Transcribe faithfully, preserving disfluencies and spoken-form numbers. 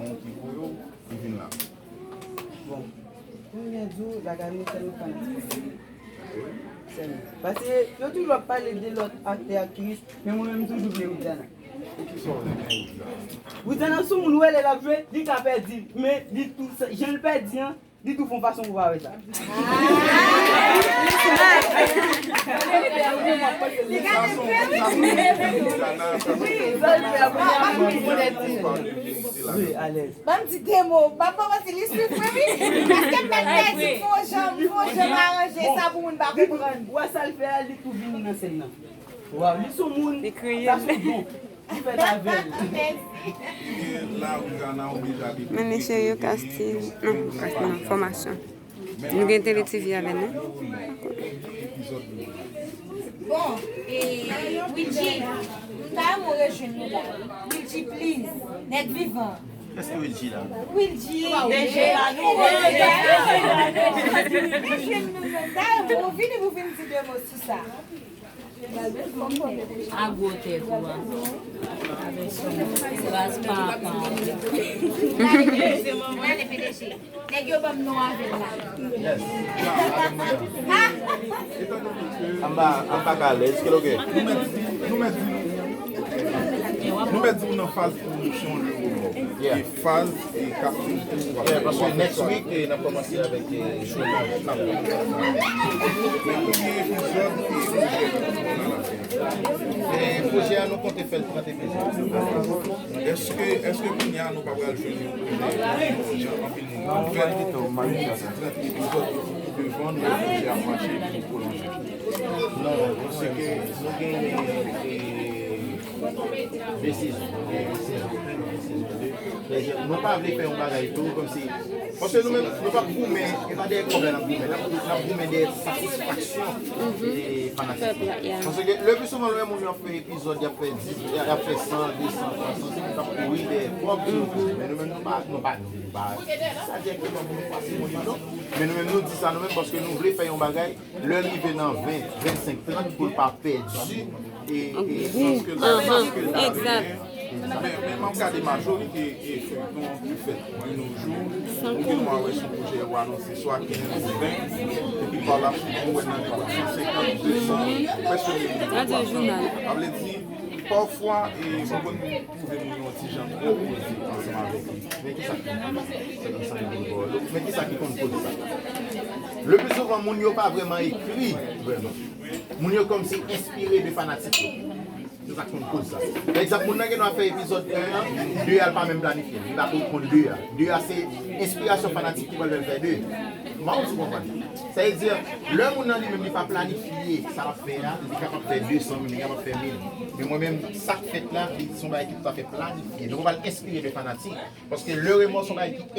Ki voye w pou vin la. Bon, pou m byen di w, lakay mwen sèlman fanatik. Sèlman. Paske yo toujou ap pale de lòt aktè, aktris, men mwen menm m toujou vle Widiana. Widiana sou moun ou wè lè l ap jwe, li ka pèdi, men li tou, jan l pèdi an, li tou fè yon fason pou w pa wè sa. Ban m di de mo, ban m kòmanse li swiv mwen wi. Paske m mèt pèdi, m fè yon jan, m fè yon jan m aranje sa pou moun pa konprann. Wè sa l fè a, li tou vini nan sèn nan. Waw, li sou moun, sa sou don. Li fèt avè l. Gen la Widiana ou deja dekouvri. Men mesye yo ka stil. Non, pa stil, non, fòmasyon. Nou gen Tele T V avè nou. Epizòd nou. Bon, e, Wilgy, m ta renmen w rejwenn nou la. Wilgy, please, nèg vivan. Èske Wilgy la? Wilgy, deje la nou. Rejwenn nou, m ta renmen w vini pou vin di de mo sou sa. A gwo tèt ou a. Ras papa. Gade P D G. Nèg yo ban m non avè l la. Anba, anba ka alèz, kèl oke? Nou mèt di nou. Nou mèt di nou nan faz pwomosyon le romò. E faz e k ap vin tou. Yeah, paske next week, eh, n ap kòmanse avèk eh, chomaj. N ap Men premye epizòd e pwojè nou nan la fè. E pwojè a nou konte fè l trant epizòd. Èske, èske kounye a nou pa pral jwenn yon pwojè jan anpil moun ap fè l, yon ti trant epizòd ki devan nou, pwojè ap mache epi nou pwolonje? Non, paske nou genyen e, de sezon, nou genyen sezon en, sezon de. Lèzòt, nou pa vle fè yon bagay tou kòmsi. Paske nou menm, nou p ap goumen, e pa dèyè kòb la n ap goumen, n ap, n ap goumen dèyè satisfaksyon e fanatik yo. Paske le pli souvan lè moun yo ap fè epizòd, y ap fè dis, y ap fè san, de san, twa san, se moun k ap kouri dèyè kòb sou epizòd. Men nou menm, nou pa, nou pa, nou pa di sa dirèkteman pou nou pase moun yo non. Men nou menm, nou di sa nou menm paske nou vle fè yon bagay, lè l rive nan ven, vennsenk, trant, pou l pa pèdi e, e sans ke l ta genyen. Men, men m ap gade majorite e feyton ki fèt de nos jours, ou gen dwa wè sou pwojè yo anonse swa kenz, ven, epi pa la sou ou wè nan de san senkant, de san, prèske mil moun. Sa vle di, pafwa, e, ou konn twouve moun yon ti jan twò poze ansanm avèk li. Men ki sa ki konn poze sa? Le pli souvan, moun yo pa vrèman ekri, vrèman. Moun yo kòmsi enspire de fanatik yo. Se sa k konn koz sa. Pa egzanp, moun nan gen dwa fè epizòd en an, de a l pa menm planifye. Li pa konn de a. De a se enspirasyon fanatik ki pral fè l fè de. M pa konn si w konprann. Sa vle di, lè moun nan li menm li pa planifye sa l ap fè a, li kapab fè de san mil, li kapab fè mil. Men mwen menm, sa k fèt la, li se yon bagay ki toutafè planifye. Donk, ou pral enspire de fanatik. Paske le remò se yon bagay ki